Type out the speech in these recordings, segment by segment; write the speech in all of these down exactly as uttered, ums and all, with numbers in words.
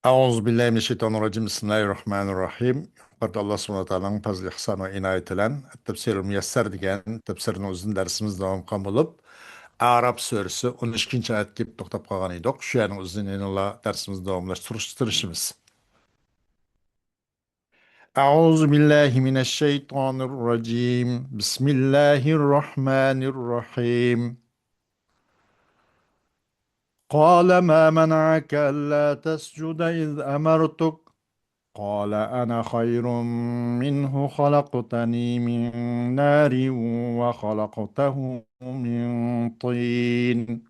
أعوذ بالله من الشيطان الرجيم. بسم الله الرحمن الرحيم. يۇقىرىدا ئاللا سۇبھانەھۇ ۋە تائالانىڭ پەزلى، ئىھسانى ۋە ئىنايىتى بىلەن تەفسىرۇل مۇيەسسەر دېگەن تەپسىرنىڭ ئۆزىدىن دەرسىمىز داۋام قىلغان بولۇپ، ئەراپ سۈرىسى ئون ئىككىنچى ئايەتكە كېلىپ توختاپ قالغان ئىدۇق. شۇ يەرنىڭ ئۆزىدىن يەنىلا دەرسىمىزنى داۋاملاشتۇرۇشقا تىرىشىمىز. أعوذ بالله من الشيطان الرجيم. بسم الله الرحمن الرحيم. قال ما منعك ألا تسجد إذ أمرتك؟ قال أنا خير منه خلقتني من نار وخلقته من طين.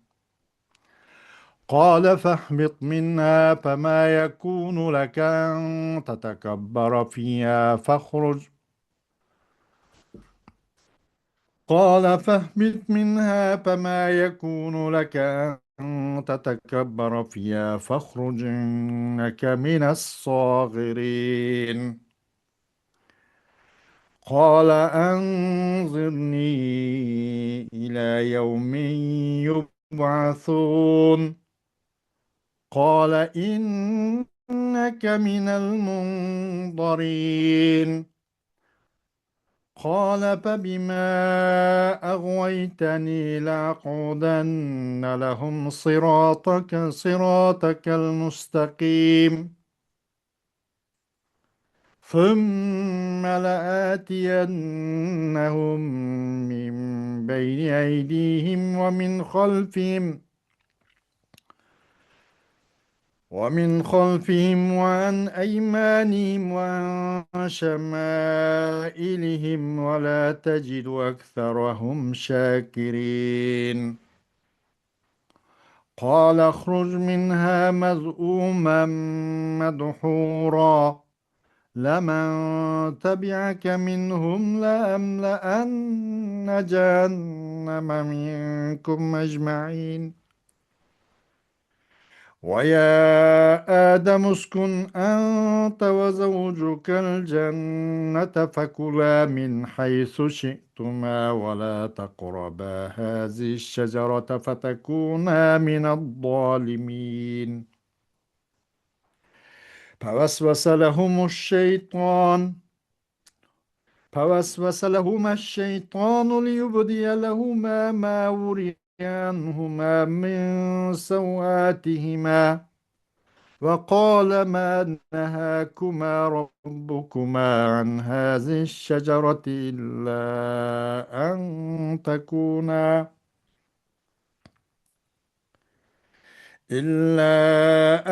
قال فاهبط منها فما يكون لك أن تتكبر فيها فاخرج قال فاهبط منها فما يكون لك أن تتكبر فيها فاخرج إنك من الصاغرين. قال أنظرني إلى يوم يبعثون. قال إنك من المنظرين. قال فبما أغويتني لأقعدن لهم صراطك، صراطك المستقيم. ثم لآتينهم من بين أيديهم ومن خلفهم ومن خلفهم وعن أيمانهم وعن شمائلهم ولا تجد أكثرهم شاكرين. قال اخرج منها مذءوما مدحورا لمن تبعك منهم لأملأن جهنم منكم أجمعين. ويا آدم اسكن أنت وزوجك الجنة فكلا من حيث شئتما ولا تقربا هذه الشجرة فتكونا من الظالمين. فوسوس لهم الشيطان فوسوس لهما الشيطان ليبدي لهما ما وري عنهما من سوآتهما وقال ما نهاكما ربكما عن هذه الشجرة إلا أن تكونا إلا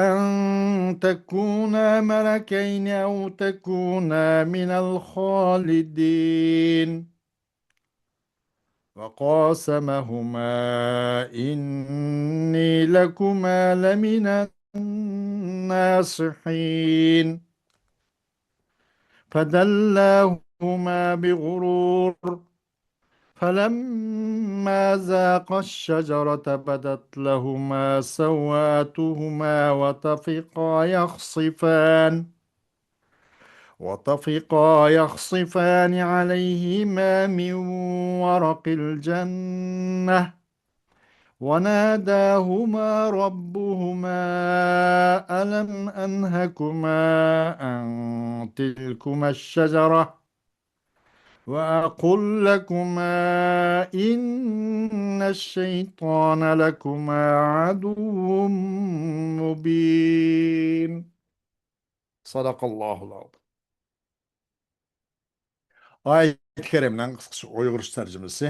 أن تكونا ملكين أو تكونا من الخالدين. وقاسمهما إني لكما لمن الناصحين. فدلاهما بغرور فلما ذاقا الشجرة بدت لهما سوآتهما وطفقا يخصفان وطفقا يخصفان عليهما من ورق الجنة وناداهما ربهما ألم أنهكما عن تلكما الشجرة وأقل لكما إن الشيطان لكما عدو مبين. صدق الله العظيم. ئايەت كەرىمىنىڭ قىسقىچە ئۇيغۇرچە تەرجىمىسى.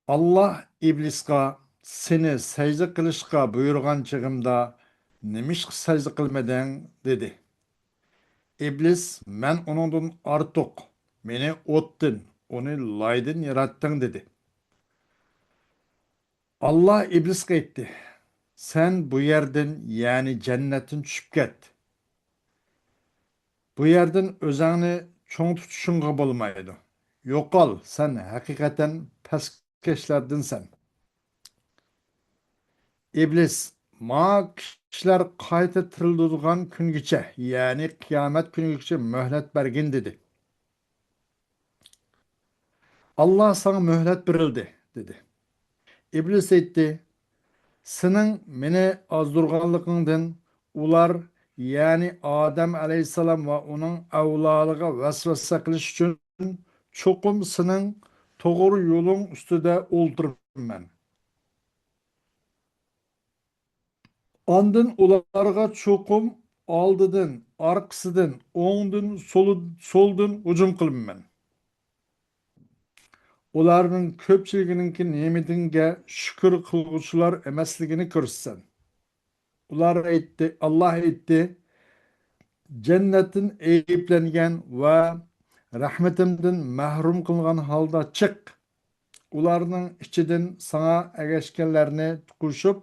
ئاللا ئىبلىسقا، سېنى سەجدە قىلىشقا بۇيرۇغان چېغىمدا نېمىشقا سەجدە قىلمىدىڭ؟ دېدى. ئىبلىس، مەن ئۇنىڭدىن ئارتۇق، مېنى ئوتتىن، ئۇنى لايدىن ياراتتىڭ، دېدى. ئاللا ئىبلىسقا ئېيتتى، سەن بۇ يەردىن، يەنى جەننەتتىن چۈشۈپ كەت. بۇ يەردىن ئۆزۈڭنى چوڭ تۇتۇشۇڭغا بولمايدۇ. يوقال، سەن ھەقىقەتەن پەسكەشلەردىنسەن. ئىبلىس، ماڭا كىشىلەر قايتا تىرىلدۇرۇلغان كۈنگىچە، يەنى قىيامەت كۈنىگىچە مۆھلەت بەرگىن، دېدى. ئاللا، ساڭا مۆھلەت بېرىلدى، دېدى. ئىبلىس ئېيتتى، سېنىڭ مېنى ئازدۇرغانلىقىڭدىن ئۇلار، يەنى ئادەم ئەلەيھىسسالام ۋە ئۇنىڭ ئەۋلادىغا ۋەسۋەسە قىلىش ئۈچۈن، چوقۇم سېنىڭ توغرا يولۇڭ ئۈستىدە ئولتۇرىمەن. ئاندىن ئۇلارغا چوقۇم ئالدىدىن، ئارقىسىدىن، ئوڭدىن، سولى-، سولدىن ھۇجۇم قىلىمەن. ئۇلارنىڭ كۆپچىلىكىنىڭكى نېمىتىڭگە شۈكۈر قىلغۇچىلار ئەمەسلىكىنى كۆرىسەن. ئۇلار ئېيتتى، ئاللاھ ئېيتتى، جەننەتتىن ئەيىبلەنگەن ۋە رەھمىتىمدىن مەھرۇم قىلغان ھالدا چىق. ئۇلارنىڭ ئىچىدىن ساڭا ئەگەشكەنلەرنى قوشۇپ،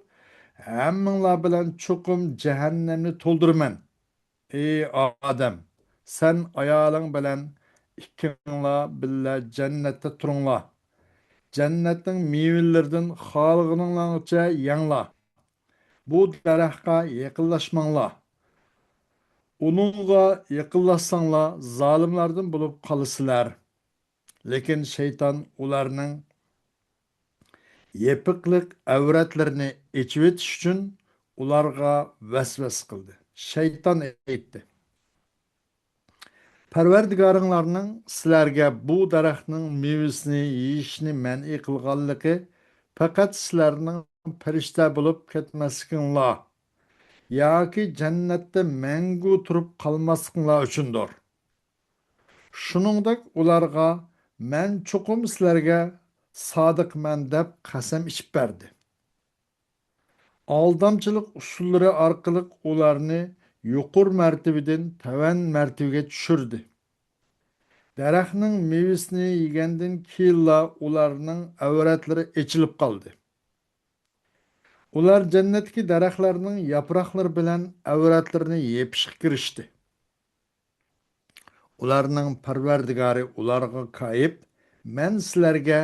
ھەممىڭلار بىلەن چوقۇم جەھەننەمنى تولدۇرىمەن. ئى ئادەم، سەن ئايالىڭ بىلەن ئىككىڭلار بىللە جەننەتتە تۇرۇڭلار. جەننەتنىڭ مېۋىلىرىدىن خالىغىنىڭلارچە يەڭلار. بۇ دەرەخكە يېقىنلاشماڭلار. ئۇنىڭغا يېقىنلاشساڭلار، زالىملاردىن بولۇپ قالىسىلەر. لېكىن شەيتان ئۇلارنىڭ يېپىقلىق ئەۋرەتلىرىنى ئېچىۋېتىش ئۈچۈن ئۇلارغا ۋەسۋەسە قىلدى. شەيتان ئېيتتى، پەرۋەردىگارىڭلارنىڭ سىلەرگە بۇ دەرەخنىڭ مېۋىسىنى يېيىشنى مەنئى قىلغانلىقى پەقەت سىلەرنىڭ پەرىشتە بولۇپ كەتمەسلىكىڭلار ياكى جەننەتتە مەڭگۈ تۇرۇپ قالماسلىقىڭلار ئۈچۈندۇر. شۇنىڭدەك ئۇلارغا، مەن چوقۇم سىلەرگە سادىقمەن، دەپ قەسەم ئىچىپ بەردى. ئالدامچىلىق ئۇسۇللىرى ئارقىلىق ئۇلارنى يۇقىرى مەرتىۋىدىن تۆۋەن مەرتىۋىگە چۈشۈردى. دەرەخنىڭ مېۋىسىنى يېگەندىن كېيىنلا ئۇلارنىڭ ئەۋرەتلىرى ئېچىلىپ قالدى. ئۇلار جەننەتتىكى دەرەخلەرنىڭ ياپراقلىرى بىلەن ئەۋرەتلىرىنى يېپىشقا كىرىشتى. ئۇلارنىڭ پەرۋەردىگارى ئۇلارغا كايىپ، مەن سىلەرگە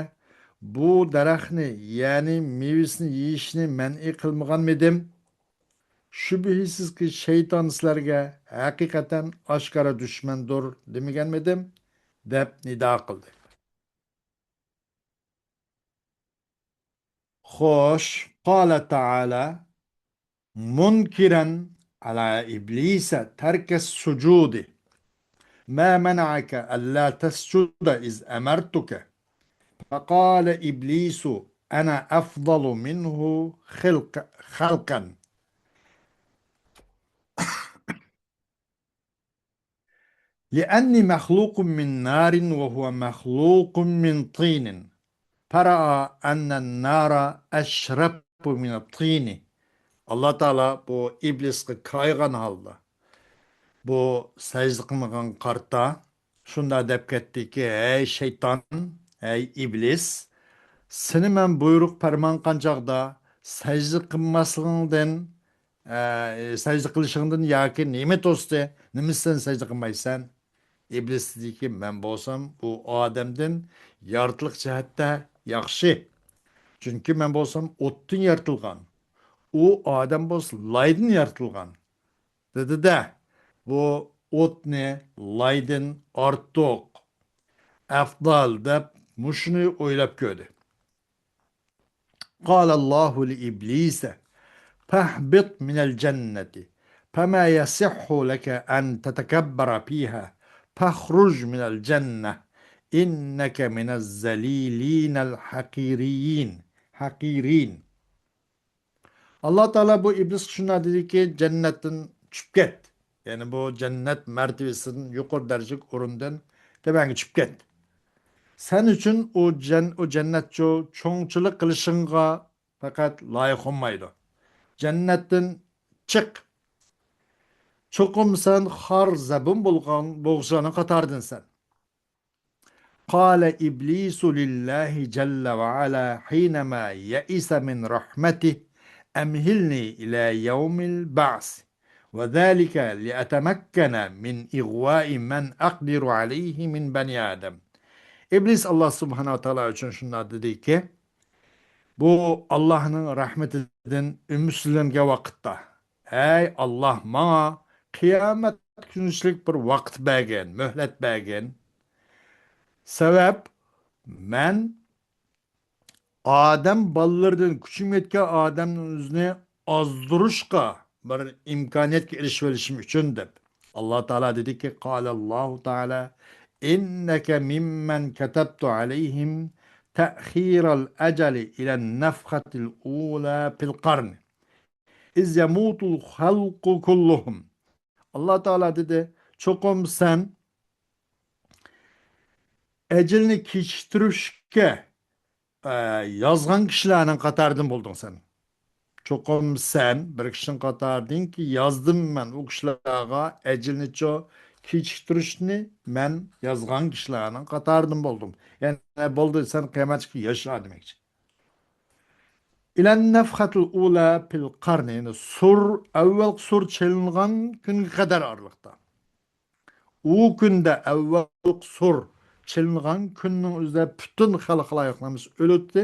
بۇ دەرەخنى، يەنى مېۋىسىنى يېيىشنى مەنئى قىلمىغانمىدىم؟ شۈبھىسىزكى، شەيتان سىلەرگە ھەقىقەتەن ئاشكارا دۈشمەندۇر دېمىگەنمىدىم؟ دەپ نىدا قىلدى. خوش، قال تعالى منكرا على إبليس ترك السجود، ما منعك ألا تسجد إذ أمرتك؟ فقال إبليس: أنا أفضل منه خلق-، خلقا، لأني مخلوق من نار وهو مخلوق من طين، فرأى أن النار أشرف من الطين. ئاللا تائالا بۇ ئىبلىسقا كايىغان ھالدا، بۇ سەجدە قىلمىغان قارتا شۇنداق دەپ كەتتىكى، ھەي شەيتان، ھەي ئىبلىس، سېنى مەن بۇيرۇق پەرمان قىلغان چاغدا سەجدە قىلماسلىقىڭدىن، ئە، سەجدە قىلىشىڭدىن ياكى نېمە توستى؟ نېمىسى سەن سەجدە قىلمايسەن؟ ئىبلىس دېدىكى، مەن بولسام ئۇ ئادەمدىن يارىتىلىش جەھەتتە ياخشى. چۈنكى مەن بولسام ئوتتىن يارىتىلغان. ئۇ ئادەم بولسا لايدىن يارىتىلغان. دېدى-دە، بۇ ئوتنى لايدىن ئارتۇق، ئەفزال دەپ مۇشۇنى ئويلاپ كۆردى. قال الله لإبليس: فاهبط من الجنة، فما يصح لك أن تتكبر فيها، فاخرج من الجنة، إنك من الذليلين الحقيرين، حقيرين. ئاللا تائالا بۇ ئىبلىسقا شۇنداق دېدىكى، جەننەتتىن چۈشۈپ كەت. يەنى بۇ جەننەت مەرتىۋىسىدىن، يۇقىرى دەرىجىلىك ئورۇندىن تۆۋەنگە چۈشۈپ كەت. سەن ئۈچۈن ئۇ جەن-، ئۇ جەننەتچۇ چوڭچىلىق قىلىشىڭغا پەقەت لايىق بولمايدۇ. جەننەتتىن چىق. چوقۇم سەن خار زەبۇن بولغان، بولغۇچىلارنىڭ قاتارىدىنسەن. قال إبليس لله جل وعلا حينما يئس من رحمته: أمهلني إلى يوم البعث، وذلك لأتمكن من إغواء من أقدر عليه من بني آدم. ئىبلىس ئاللا سۇبھانەھۇ ۋە تائالا ئۈچۈن شۇنداق دېدىكى، بۇ ئاللانىڭ رەھمىتىدىن ئۈمىدسىزلەنگەن ۋاقىتتا، ھەي ئاللا، ماڭا قىيامەت كۈنىچىلىك بىر ۋاقىت بەرگىن، مۆھلەت بەرگىن. سەۋەب، مەن ئادەم بالىلىرىدىن، كۈچۈم يەتكەن ئادەمنىڭ ئۆزىنى ئازدۇرۇشقا، بىر ئىمكانىيەتكە ئېرىشىۋېلىشىم ئۈچۈن دەپ. ئاللا تائالا دېدىكى، قال الله تعالى، إنك ممن كتبت عليهم تأخير الأجل إلى النفخة الأولى في القرن إذ يموت الخلق كلهم. ئاللا تائالا دېدى، چوقۇم سەن ئەجەلنى كېچىكتۈرۈشكە، ئە، يازغان كىشىلەرنىڭ قاتارىدىن بولدۇڭ سەن. چوقۇم سەن بىر كىشىنىڭ قاتارىدىنكى يازدىم مەن ئۇ كىشىلەرگە ئەجىلنىچۇ كېچىكتۈرۈشنى مەن يازغان كىشىلەرنىڭ قاتارىدىن بولدۇم. يەنى بولدى، سەن قىيامەتكىچە ياشا دېمەكچى. إلى النفخة الأولى في القرن، يەنى سۇر، ئەۋۋەلقى سۇر چېلىنغان كۈنگە قەدەر ئارىلىقتا. ئۇ كۈندە ئەۋۋەل سۇر چېلىنغان كۈننىڭ ئۆزىدە پۈتۈن خەلقلەر يوقلىمىسى ئۆلۈتتى.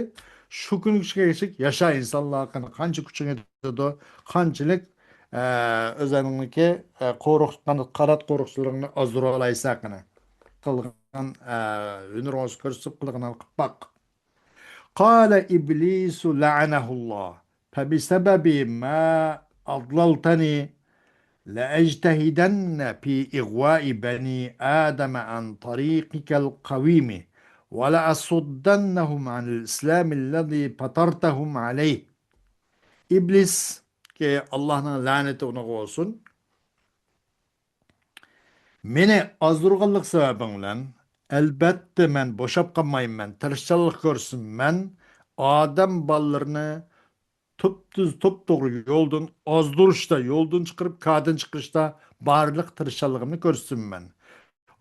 شۇ كۈنگىچە ياشا ئىنسانلار، قېنى قانچە كۈچۈڭ يېتىدۇ، قانچىلىك، ئە، ئۆزۈڭنىڭكى، ئە، قورۇق-، قانات، قانات قورۇقچىلىقىڭنى ئازدۇرالايسەن قېنى. قىلغان، ئە، ھۈنىرىڭنى كۆرسىتىپ قىلغىنىڭنى قىلىپ باق. قال إبليس لعنه الله فبسبب ما أضللتني لأجتهدن في إغواء بني آدم عن طريقك القويم ولأصدنهم عن الإسلام الذي فطرتهم عليه. ئىبلىسكى ئاللاھنىڭ لەنىتى ئۇنىڭغا بولسۇن. مېنى ئازدۇرغانلىق سەۋەبىڭ بىلەن، ئەلبەتتە، مەن بوشاپ قالمايمەن، تىرىشچانلىق كۆرسىمەن، ئادەم بالىلىرىنى تۈپتۈز، توپتوغرا يولدىن ئازدۇرۇشتا، يولدىن چىقىرىپ، كاردىن چىقىرىشتا بارلىق تىرىشچانلىقىمنى كۆرسىتىمەن.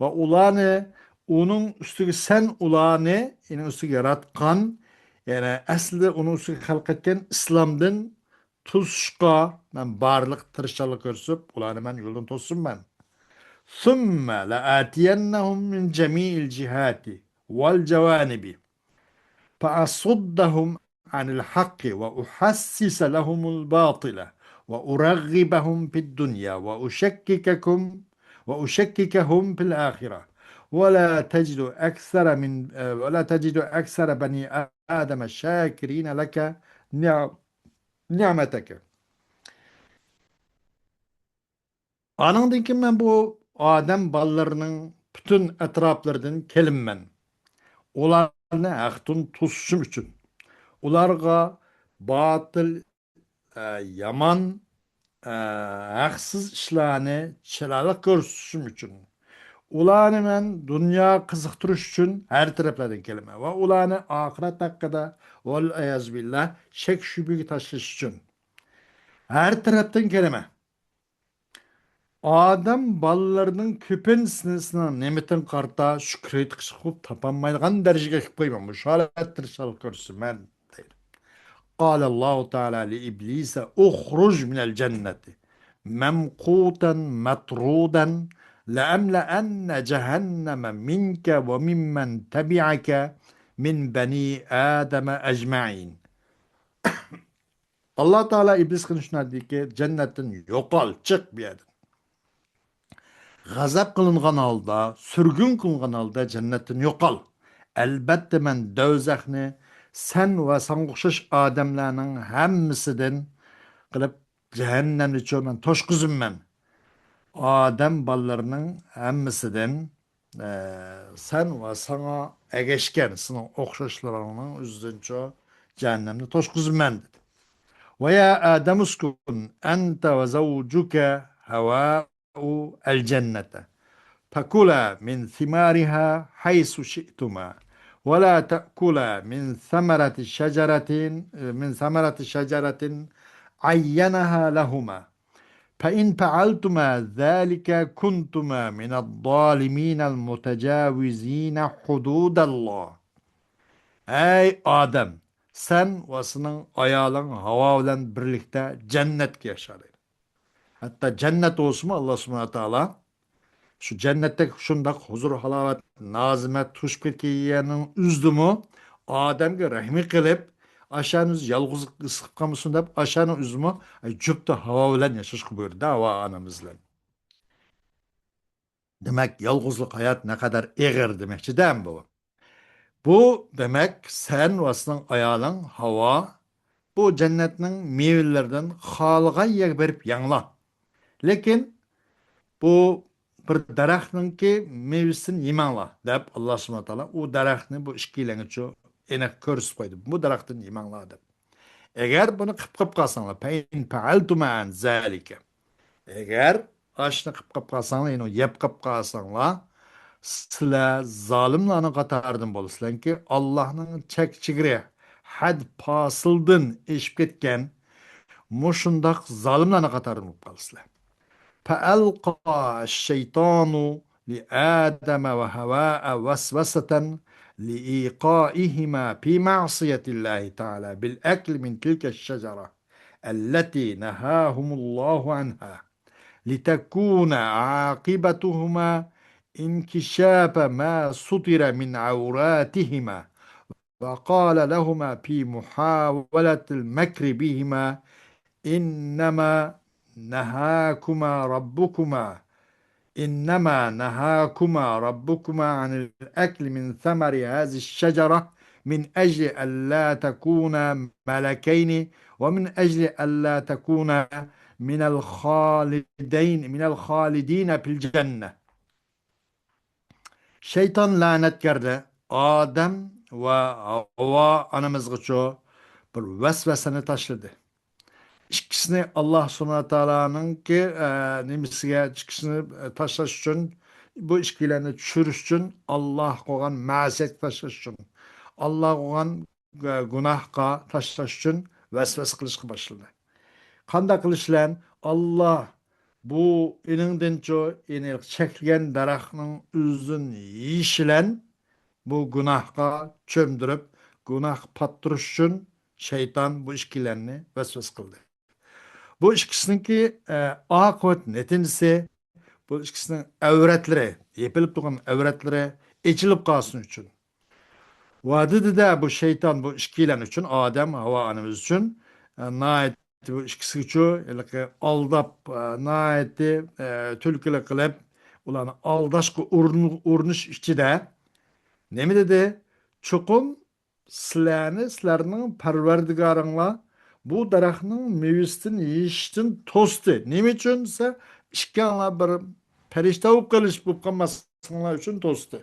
ۋە ئۇلارنى ئۇنىڭ ئۈستىگە، سەن ئۇلارنى، يەنى ئۈستىگە ياراتقان، يەنى ئەسلىدە ئۇنىڭ ئۈستىگە خەلق ئەتكەن ئىسلامدىن توسۇشقا مەن بارلىق تىرىشچانلىق كۆرسىتىپ، ئۇلارنى مەن يولدىن توسسۇنمەن. ثم لآتينهم من جميع الجهات والجوانب فأصدهم عن الحق وأحسس لهم الباطل وأرغبهم في الدنيا وأشكككم وأشككهم في الآخرة ولا تجد أكثر من، ولا تجد أكثر بني آدم شاكرين لك نعم-، نعمتك. ئانىڭدىن كېيىن مەن بۇ ئادەم بالىلىرىنىڭ پۈتۈن ئەتراپلىرىدىن كېلىمەن. ئۇلارنى ھەقتىن توسۇشۇم ئۈچۈن. ئۇلارغا باتىل، ئە، يامان، ئە، ھەقسىز ئىشلارنى چىرايلىق كۆرسىتىشىم ئۈچۈن. ئۇلارنى مەن دۇنياغا قىزىقتۇرۇش ئۈچۈن ھەر تەرەپلەردىن كېلىمەن. ۋە ئۇلارنى ئاخىرەت ھەققىدە، ۋەل ئىيازۇ بىللا، شەك شۈبھىگە تاشلىش ئۈچۈن ھەر تەرەپتىن كېلىمەن. ئادەم بالىلىرىنىڭ كۆپىنچىسىنى سېنىڭ نېمىتىڭگە قارىتا شۈكرى ئېيتقۇچى قىلىپ تاپالمايدىغان دەرىجىگە ئېلىپ قويىمەن. مۇشۇ ھالەتتە تىرىشچانلىق كۆرسىتىمەن دەيدۇ. قال الله تعالى لإبليس اخرج من الجنة ممقوتا مطرودا لأملأن جهنم منك وممن تبعك من بني آدم أجمعين. ئاللا تائالا ئىبلىسقا شۇنداق دېدىكى، جەننەتتىن يوقال، چىق بۇ يەردىن. غەزەپ قىلىنغان ھالدا، سۈرگۈن قىلىنغان ھالدا جەننەتتىن يوقال. ئەلبەتتە، مەن دوزاخنى سەن ۋە ساڭا ئوخشاش ئادەملەرنىڭ ھەممىسىدىن قىلىپ، جەھەننەمنىچۇ مەن توشقۇزىمەن. ئادەم بالىلىرىنىڭ ھەممىسىدىن، ئە، سەن ۋە ساڭا ئەگەشكەن سېنىڭ ئوخشاشلىرىڭنىڭ ئۆزىدىنچۇ جەھەننەمنى توشقۇزىمەن، دېدى. ويا آدم اسكن أنت وزوجك حواء الجنة فكلا من ثمارها حيث شئتما ولا تأكلا من ثمرة شجرة، من ثمرة شجرة عينها لهما فإن فعلتما ذلك كنتما من الظالمين المتجاوزين حدود الله. ئەي ئادەم، سەن ۋە سېنىڭ ئايالىڭ ھاۋا بىلەن بىرلىكتە جەننەتكە ياشا، دەيدۇ. ھەتتا جەننەت بولسىمۇ، ئاللا سۇبھانەھۇ ۋە تائالا شۇ جەننەتتە شۇنداق ھۇزۇر، ھالاۋەت، نازىمەت توشۇپ كەتكەن يەرنىڭ ئۆزىدىمۇ ئادەمگە رەھمى قىلىپ، ئاشانى ئۆزى يالغۇزلۇق ھېس قىلىپ قالمىسۇن دەپ، ئاشانىڭ ئۆزىمۇ، ئە، جۈپتە ھاۋا بىلەن ياشاشقا بۇيرۇدى، ھاۋا ئانىمىز بىلەن. دېمەك، يالغۇزلۇق ھايات نەقەدەر ئېغىر دېمەكچىدە بۇ. بۇ، دېمەك، سەن ۋە سېنىڭ ئايالىڭ ھاۋا بۇ جەننەتنىڭ مېۋىلىرىدىن خالىغان يەرگە بېرىپ يەڭلار. لېكىن بۇ بىر دەرەخنىڭكى مېۋىسىدىن يېمەڭلار، دەپ ئاللا سۇبھانەھۇ ۋە تائالا ئۇ دەرەخنى بۇ ئىككىيلەنگىچۇ ئېنىق كۆرسىتىپ قويدى. بۇ دەرەختىن يېمەڭلار دەپ. ئەگەر بۇنى قىپ قىپ قالساڭلار، فَإِنْ فَعَلْتُمَا عَنْ ذَلِكَ، ئەگەر ئاشنى قىپ قىپ قالساڭلار، يەنى يەپ قىپ قالساڭلار، سىلەر زالىملارنىڭ قاتارىدىن بولىسىلەركى، ئاللانىڭ چەك چېگرى، ھەد پاسىلدىن ئېشىپ كەتكەن مۇشۇنداق زالىملارنىڭ قاتارىدىن بولۇپ قالىسىلەر. فَأَلْقَى الشَّيْطَانُ لِآدَمَ وَحَوَّاءَ وَسْوَسَةً لِإِيقَاعِهِمَا فِي مَعْصِيَةِ اللَّهِ تَعَالَى بِالْأَكْلِ مِنْ تِلْكَ الشَّجَرَةِ الَّتِي نَهَاهُمُ اللَّهُ عَنْهَا لِتَكُونَ عَاقِبَتُهُمَا انْكِشَافَ مَا سُتِرَ مِنْ عَوْرَاتِهِمَا وَقَالَ لَهُمَا فِي مُحَاوَلَةِ الْمَكْرِ بِهِمَا إِنَّمَا نَهَاكُمَا رَبُّكُمَا إِنَّمَا نَهَاكُمَا رَبُّكُمَا عَنِ الْأَكْلِ مِنْ ثَمَرِ هَذِهِ الشَّجَرَةِ مِنْ أَجْلِ أَلَّا تَكُونَا مَلَكَيْنِ وَمِنْ أَجْلِ أَلَّا تَكُونَا مِنَ الْخَالِدَيْنِ مِنَ الْخَالِدِينَ فِي الْجَنَّةِ. شەيتان لەنەتكەردە ئادەم ۋە ھاۋا ئانىمىزغىچۇ بىر ۋەسۋەسىنى تاشلىدى. ئىككىسىنى ئاللا سۇبھانەھۇ ۋە تائالانىڭكى، ئە، نېمىسىگە، ئىككىسىنى، ئە، تاشلاش ئۈچۈن، بۇ ئىككىلەننى چۈشۈرۈش ئۈچۈن ئاللاغا قىلغان مەسىيەتكە تاشلاش ئۈچۈن، ئاللاغا قىلغان، ئە، گۇناھقا تاشلاش ئۈچۈن ۋەسۋەسە قىلىشقا باشلىدى. قانداق قىلىش بىلەن؟ ئاللا بۇ ئېنىڭدىنچۇ، ئېنى چەكلىگەن دەرەخنىڭ ئۆزىدىن يېيىش بىلەن بۇ گۇناھقا چۆمدۈرۈپ، گۇناھقا پاتتۇرۇش ئۈچۈن شەيتان بۇ ئىككىلەننى ۋەسۋەسە قىلدى. بۇ ئىككىسىنىڭكى، ئە، ئاقىۋەت نەتىجىسى، بۇ ئىككىسىنىڭ ئەۋرەتلىرى، يېپىلىپ تۇرغان ئەۋرەتلىرى ئېچىلىپ قالسۇن ئۈچۈن. ۋە دېدى-دە، بۇ شەيتان بۇ ئىككىيلەن ئۈچۈن، ئادەم، ھاۋا ئانىمىز ئۈچۈن، ئە، ناھايىتى بۇ ئىككىسىگىچۇ ھېلىقى ئالداپ، ئە، ناھايىتى، ئە، تۈلكىلىك قىلىپ، ئۇلارنى ئالداشقا ئۇرۇن-، ئۇرۇنۇش ئىچىدە نېمە دېدى؟ چوقۇم سىلەرنى سىلەرنىڭ پەرۋەردىگارىڭلار بۇ دەرەخنىڭ مېۋىسىدىن يېيىشتىن توستى. نېمە ئۈچۈن دېسە، ئىككىڭلار بىر پەرىشتە بولۇپ قېلىش، بولۇپ قالماسلىقىڭلار ئۈچۈن توستى.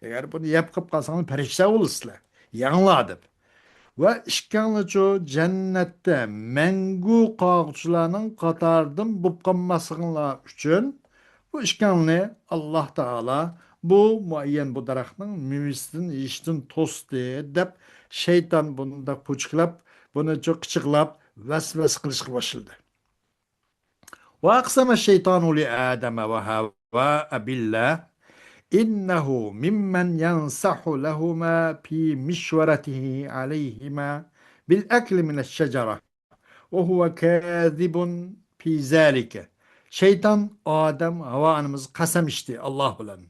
ئەگەر بۇنى يەپ قېلىپ قالساڭلار، پەرىشتە بولىسىلەر. يەڭلار دەپ. ۋە ئىككىڭلارچۇ جەننەتتە مەڭگۈ قالغۇچىلارنىڭ قاتارىدىن بولۇپ قالماسلىقىڭلار ئۈچۈن بۇ ئىككىڭلارنى ئاللا تائالا بۇ مۇئەييەن بۇ دەرەخنىڭ مېۋىسىدىن يېيىشتىن توستى، دەپ شەيتان بۇنداق پۇچۇقلاپ، بۇنى چۇ-، قىچىقلاپ، ۋەسۋەسە قىلىشقا باشلىدى. وَأَقْسَمَ الشَّيْطَانُ لِآدَمَ وَحَوَّاءَ بِاللَّهِ إِنَّهُ مِمَّنْ يَنْصَحُ لَهُمَا فِي مَشْوَرَتِهِ عَلَيْهِمَا بِالْأَكْلِ مِنَ الشَّجَرَةِ وَهُوَ كَاذِبٌ فِي ذَلِكَ. شەيتان ئادەم، ھاۋا ئانىمىز قەسەم ئىچتى ئاللا بىلەن.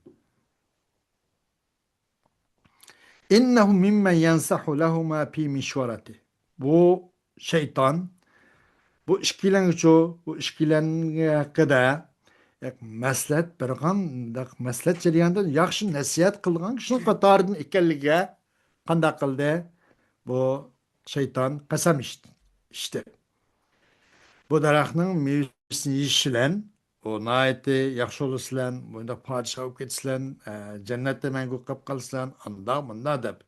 إِنَّهُ مِمَّنْ يَنْصَحُ لَهُمَا فِي مَشْوَرَتِهِ. بۇ شەيتان، بۇ ئىككىلەنچۇ، بۇ ئىككىلەن ھەققىدە مەسلىھەت بەرگەن، مەسلىھەت جەريانىدا ياخشى نەسىھەت قىلغان كىشىنىڭ قاتارىدىن ئىكەنلىكىگە قانداق قىلدى؟ بۇ شەيتان قەسەم ئىچ-، ئىچتى. بۇ دەرەخنىڭ مېۋىسىنى يېيىش بىلەن، ئۇ ناھايىتى ياخشى بولىسىلەن، بۇنداق پادىشاھ بولۇپ كېتىسىلەن، ئە، جەننەتتە مەڭگۈ قېلىپ قالىسىلەن، ئانداق، مۇنداق دەپ.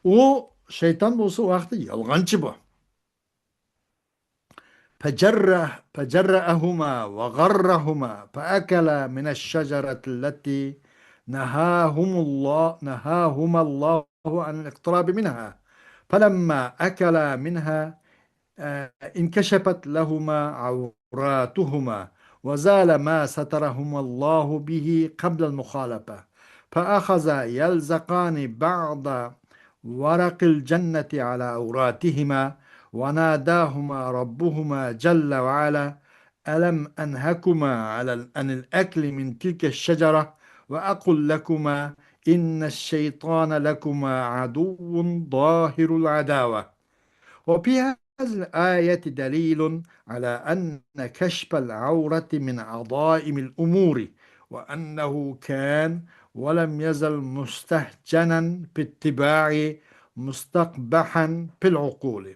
ئۇ شەيتان بولسا ئۇ ۋاقىتتا يالغانچى بۇ. فَجَرَّ-، فَجَرَّأَهُمَا وَغَرَّهُمَا فَأَكَلَا مِنَ الشَّجَرَةِ الَّتِي نَهَاهُمُ اللَّهُ، نَهَاهُمَا اللَّهُ عَنِ الِاقْتِرَابِ مِنْهَا. فَلَمَّا أَكَلَا مِنْهَا، آه، انْكَشَفَتْ لَهُمَا عَوْرَاتُهُمَا وَزَالَ مَا سَتَرَهُمَا اللَّهُ بِهِ قَبْلَ الْمُخَالَفَةِ. فَأَخَذَا يَلْزَقَانِ بَعْضَ وَرَقِ الْجَنَّةِ عَلَى عَوْرَاتِهِمَا، وَنَادَاهُمَا رَبُّهُمَا جَلَّ وَعَلَا، أَلَمْ أَنْهَكُمَا عَلَى ال-، عَنِ الْأَكْلِ مِنْ تِلْكَ الشَّجَرَةِ وَأَقُلْ لَكُمَا إِنَّ الشَّيْطَانَ لَكُمَا عَدُوٌّ ظَاهِرُ الْعَدَاوَةِ. وَفِي هَذِهِ الْآيَةِ دَلِيلٌ عَلَى أَنَّ كَشْفَ الْعَوْرَةِ مِنْ عَظَائِمِ الْأُمُورِ، وَأَنَّهُ كَانَ وَلَمْ يَزَلْ مُسْتَهْجَنًا فِي الطِّبَاعِ، مُسْتَقْبَحًا فِي الْعُقُولِ.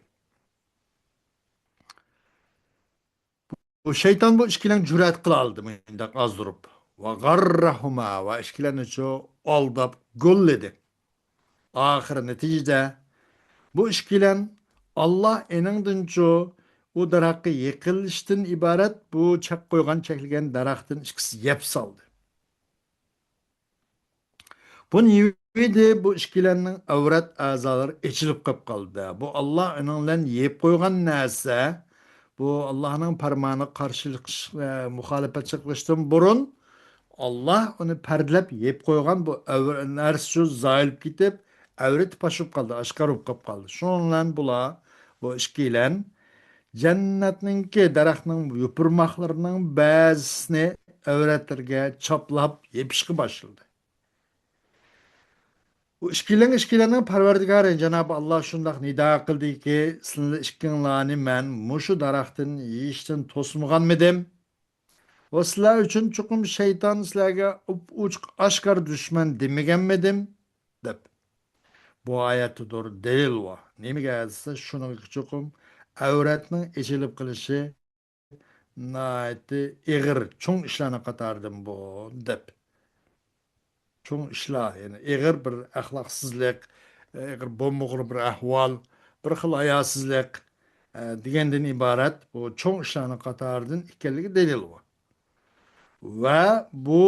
شەيتان بۇ ئىككىلەن جۈرئەت قىلالىدى مۇنداق ئازدۇرۇپ. ۋە غەررەھۇما، ۋە ئىككىلەننىچۇ ئالداپ گوللىدى. ئاخىرى نەتىجىدە بۇ ئىككىلەن ئاللا ئېنىڭدىنچۇ ئۇ دەرەخكە يېقىنلىشىشتىن ئىبارەت بۇ چەك قويغان چەكلىگەن دەرەختىن ئىككىسى يەپ سالدى. بۇ نېمىدى؟ بۇ ئىككىلەننىڭ ئەۋرەت ئەزالىرى ئېچىلىپ قېلىپ قالدى. بۇ ئاللا ئۇنىڭ بىلەن يېيىپ قويغان نەرسە، بۇ ئاللانىڭ پەرمانىغا قارشىلىق، ئە، مۇخالىپەتچىلىك قىلىشتىن بۇرۇن، ئاللا ئۇنى پەردىلەپ يېيىپ قويغان بۇ ئەۋر-، نەرسە شۇ زايىلىپ كېتىپ، ئەۋرىتى پاش بولۇپ قالدى، ئاشكارا بولۇپ قېلىپ قالدى. شۇنىڭ بىلەن بۇلار، بۇ ئىككىلەن، جەننەتنىڭكى دەرەخنىڭ يوپۇرماقلىرىنىڭ بەزىسىنى ئەۋرەتلىرىگە چاپلاپ يېپىشقا باشلىدى. بۇ ئىككىلەن، ئىككىلەننىڭ پەرۋەردىگارى جانابى ئاللا شۇنداق نىدا قىلدىكى، سىلەر ئىككىڭلارنى مەن مۇشۇ دەرەختىن يېيىشتىن توسمىغانمىدىم؟ ۋە سىلەر ئۈچۈن چوقۇم شەيتان سىلەرگە ئوپئوچۇق ئاشكارا دۈشمەن دېمىگەنمىدىم؟ دەپ. بۇ ئايەتتىدۇر دەلىل بار. نېمىگە دېسە، شۇنىڭغا چوقۇم ئەۋرەتنىڭ ئېچىلىپ قېلىشى ناھايىتى ئېغىر، چوڭ ئىشلارنىڭ قاتارىدىن بۇ، دەپ. چوڭ ئىشلار، يەنى ئېغىر بىر ئەخلاقسىزلىق، ئېغىر بولمىغۇر بىر ئەھۋال، بىر خىل ھاياسىزلىق، ئە، دېگەندىن ئىبارەت بۇ چوڭ ئىشلارنىڭ قاتارىدىن ئىكەنلىكى دەلىل بار. ۋە بۇ،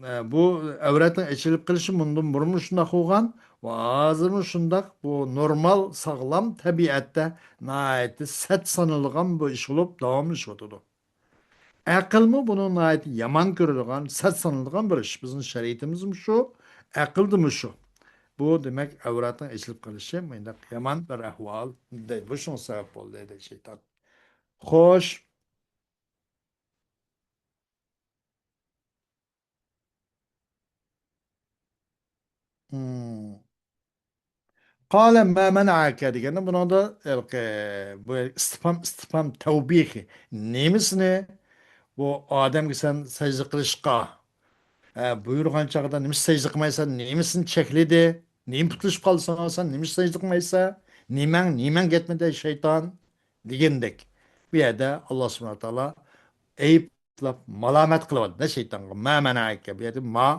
ئە، بۇ ئەۋرەتنىڭ ئېچىلىپ قېلىشى مۇندىن بۇرۇنمۇ شۇنداق بولغان ۋە ھازىرمۇ شۇنداق، بۇ نورمال، ساغلام تەبىئەتتە ناھايىتى سەت سانىلىدىغان بۇ ئىش بولۇپ داۋاملىشىۋاتىدۇ. ئەقىلمۇ بۇنى ناھايىتى يامان كۆرىدىغان، سەت سانىلىدىغان بىر ئىش. بىزنىڭ شەرىئىتىمىزمۇ شۇ، ئەقىلدىمۇ شۇ. بۇ، دېمەك، ئەۋرەتنىڭ ئېچىلىپ قېلىشى مۇنداق يامان بىر ئەھۋال، دەيدۇ. بۇ شۇنىڭ سەۋەب بولدى، دەيدۇ شەيتان. خوش. مم. قال ما منعك دېگەندە، بۇنىڭدا ھېلىقى، بۇ ئىستىپھام، ئىستىپھام تەۋبىخى. نېمىسىنى بۇ ئادەمگە سەن سەجدە قىلىشقا، ئە، بۇيرۇغان چاغدا نېمىشقا سەجدە قىلمايسەن؟ نېمىسىنى چەكلىدى؟ نېمە پۇتلىشىپ قالدى ساڭا؟ سەن نېمىشقا سەجدە قىلمايسەن؟ نېمەڭ، نېمەڭ يەتمىدى، ئەي شەيتان؟ دېگەندەك. بۇ يەردە ئاللا سۇبھانەھۇ ۋە تائالا ئەيىبلەپ، مالامەت قىلىۋاتىدۇ شەيتانغا. ما مەنەئەكە. بۇ يەردە ما،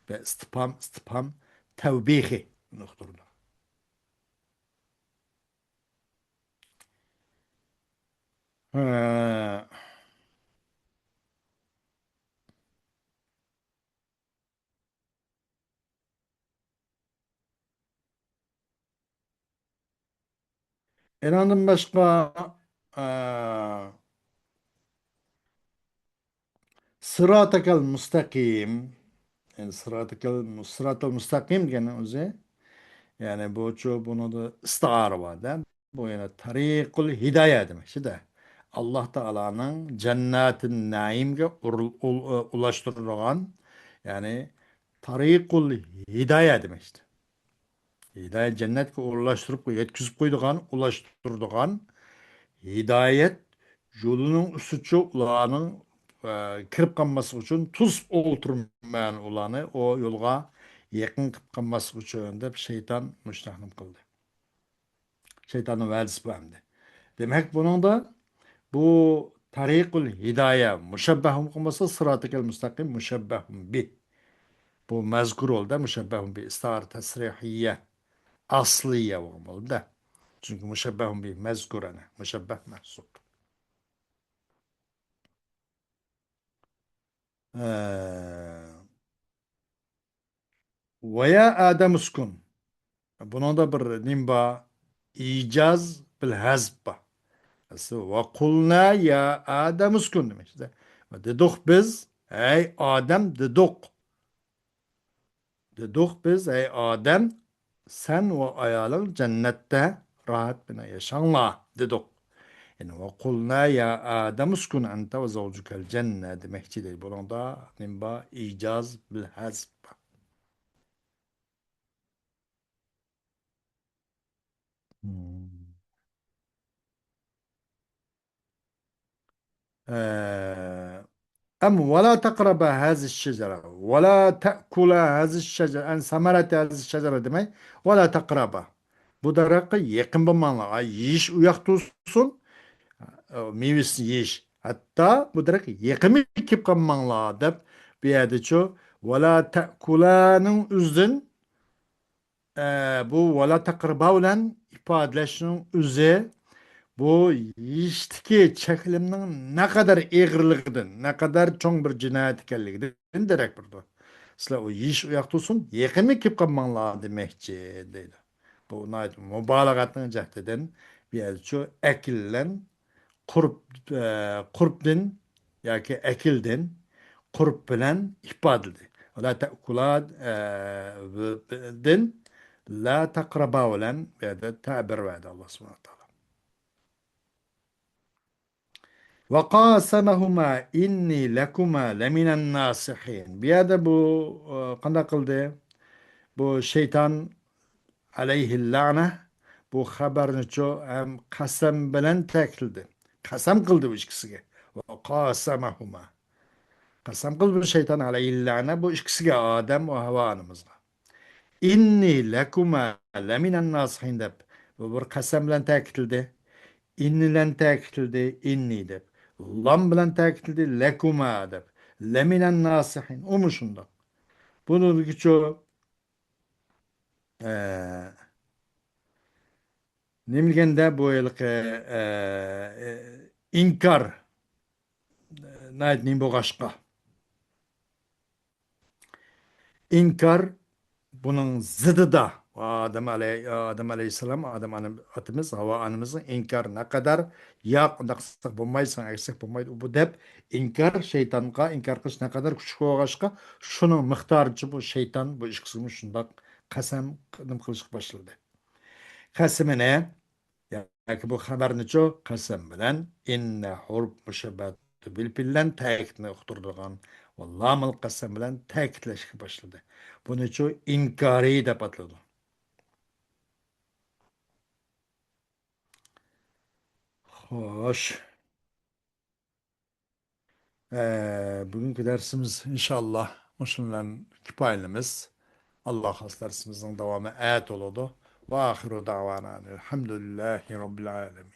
بۇ ئىستىپھام، ئىستىپھام تەۋبىخى ئۇقتۇرىدۇ. ھە. ئېنىڭدىن باشقا، ئە، سىراتەكەل مۇستەقىم. يەنى سىراتەكەل، سىراتەل مۇستەقىم دېگەننىڭ ئۆزى، يەنى بۇچۇ بۇنىڭدا ئىستىئارە بار-دە. بۇ يەنە تەرىقۇل ھىدايە دېمەكچى-دە. ئاللا تائالانىڭ جەننەتىن نەئىمگە ئۇرۇل-، ئۇل-، ئۇلاشتۇرىدىغان، يەنى تەرىقۇل ھىدايە دېمەكچى. ھىدايەت جەننەتكە ئورۇنلاشتۇرۇپ، يەتكۈزۈپ قويىدىغان، ئۇلاشتۇرىدىغان، ھىدايەت يولىنىڭ ئۈستىچۇ ئۇلارنىڭ، ئە، كىرىپ قالماسلىقى ئۈچۈن توسۇپ ئولتۇرىمەن ئۇلارنى، ئۇ يولغا يېقىن قىلىپ قالماسلىقى ئۈچۈن دەپ شەيتان مۇشۇنداق نېمە قىلدى. شەيتاننىڭ ۋەدىسى بۇ ئەمدى. دېمەك، بۇنىڭدا بۇ تەرىقۇل ھىدايە مۇشەببەھ بولغان بولسا، سىراتىكەل مۇستەقىم مۇشەببەھ بى. بۇ مەزكۇر بولدى، مۇشەببەھ بى ئىستىئارە تەسرىھىيە، ئەسلىيە بولغان بولدى. چۈنكى مۇشەببەھ بى مەزكۇر، ئەنە، مۇشەببەھ مەھزۇپ. ئە، ۋە يا ئادەم ئۇسكۇن. بۇنىڭدا بىر نېمە بار؟ ئىجاز بىل ھەزپ بار. ۋە قۇلنا يا ئادەم ئۇسكۇن دېمەك. دېدۇق بىز، ئەي ئادەم، دېدۇق. دېدۇق بىز، ئەي ئادەم، سەن ۋە ئايالىڭ جەننەتتە راھەت بىلەن ياشاڭلار، دېدۇق. يەنى، ۋە قۇلنا يا ئادەم ئۇسكۇن ئەنتە ۋە زەۋجۇكەل جەننە دېمەكچى دەيدۇ. بۇنىڭدا نېمە بار؟ ئىجاز بىل ھەزپ بار. مم. ئە، ئەم ۋەلا تەقرەبا ھازىش شەجەرە، ۋەلا تەئكۇلا ھازىش شەجەرە، ئەن سەمەرەتى ھازىش شەجەرە دېمەي، ۋەلا تەقرەبا. بۇ دەرەخكە يېقىن بولماڭلار. ئاي، يېيىش ئۇ ياقتا تۇرسۇن، ئە، مېۋىسىنى يېيىش. ھەتتا بۇ دەرەخ يېقىنمۇ كېلىپ قالماڭلار دەپ، بۇ يەردىچۇ ۋەلا تەئكۇلانىڭ ئۆزىدىن، ئە، بۇ ۋەلا تەقرىبا بىلەن ئىپادىلەشنىڭ ئۆزى بۇ يېيىشتىكى چەكلىمىنىڭ نەقەدەر ئېغىرلىقىدىن، نەقەدەر چوڭ بىر جىنايەت ئىكەنلىكىدىن دېرەك بېرىدۇ. سىلەر ئۇ يېيىش ئۇ ياقتا تۇرسۇن، يېقىنمۇ كېلىپ قالماڭلار دېمەكچى دەيدۇ. بۇ ناھايىتى مۇبالىغەنىڭ جەھىتىدىن بۇ يەردىچۇ ئەكىل بىلەن قۇرب، ئە، قۇربدىن ياكى ئەكىلدىن قۇرب بىلەن ئىپادىلىدى. لا تەئكۇلا، ئە، دىن لا تەقرىبا بىلەن بۇ يەردە تەبىر بەردى ئاللا سۇبھانەھۇ ۋە تائالا. وقاسمهما إني لكما لمن الناصحين. بۇ يەردە بۇ، ئە، قانداق قىلدى؟ بۇ شەيتان ئەلەيھىللەنە بۇ خەۋەرنىچۇ ھەم قەسەم بىلەن تەكىتلىدى. قەسەم قىلدى بۇ ئىككىسىگە. وقاسمهما. قەسەم قىلدى بۇ شەيتان ئەلەيھىللەنە بۇ ئىككىسىگە، ئادەم ۋە ھاۋا ئانىمىزغا. إني لكما لمن الناصحين دەپ. بۇ بىر قەسەم بىلەن تەكىتلىدى. ئىننى بىلەن تەكىتلىدى، ئىننى دەپ. لام بىلەن تەكىتلىدى، لەكۇما دەپ. لمن الناصحين. ئۇمۇ شۇنداق. بۇنىڭدىكىچۇ، ئە، نېمە دېگەندە بۇ ھېلىقى، ئە، ئە، ئىنكار، ئە، ناھايىتى نېمە بولغاچقا. ئىنكار بۇنىڭ زىدىدا. ئادەم ئەلەي-، ئادەم ئەلەيھىسسالام، ئادەم ئانا-، ئاتىمىز، ھاۋا ئانىمىزنىڭ ئىنكارى نەقەدەر، ياق، ئۇنداق قىلساق بولمايدۇ، ساڭا ئەگىشسەك بولمايدۇ، بۇ دەپ ئىنكار شەيتانغا ئىنكار قىلىش نەقەدەر كۈچلۈك بولغاچقا، شۇنىڭ مىقدارىچە بۇ شەيتان بۇ ئىككىسىمۇ شۇنداق قەسەم نېمە قىلىشقا باشلىدى. قەسىمىنى ياكى بۇ خەۋەرنىچۇ قەسەم بىلەن ئىننە ھۇرۇپ مۇشەببەتۇ بىل بىلەن تەكىتنى ئۇقتۇرىدىغان ۋە لامۇل قەسەم بىلەن تەكىتلەشكە باشلىدى. بۇنىچۇ ئىنكارى دەپ ئاتىلىدۇ. خوش. ئە، بۈگۈنكى دەرسىمىز ئىنشاللا مۇشۇنىڭ بىلەن كۇپايىلىنىمىز. ئاللا خالىسا دەرسىمىزنىڭ داۋامى ئەتە بولىدۇ. وآخر دعوانا أن الحمد لله رب العالمين.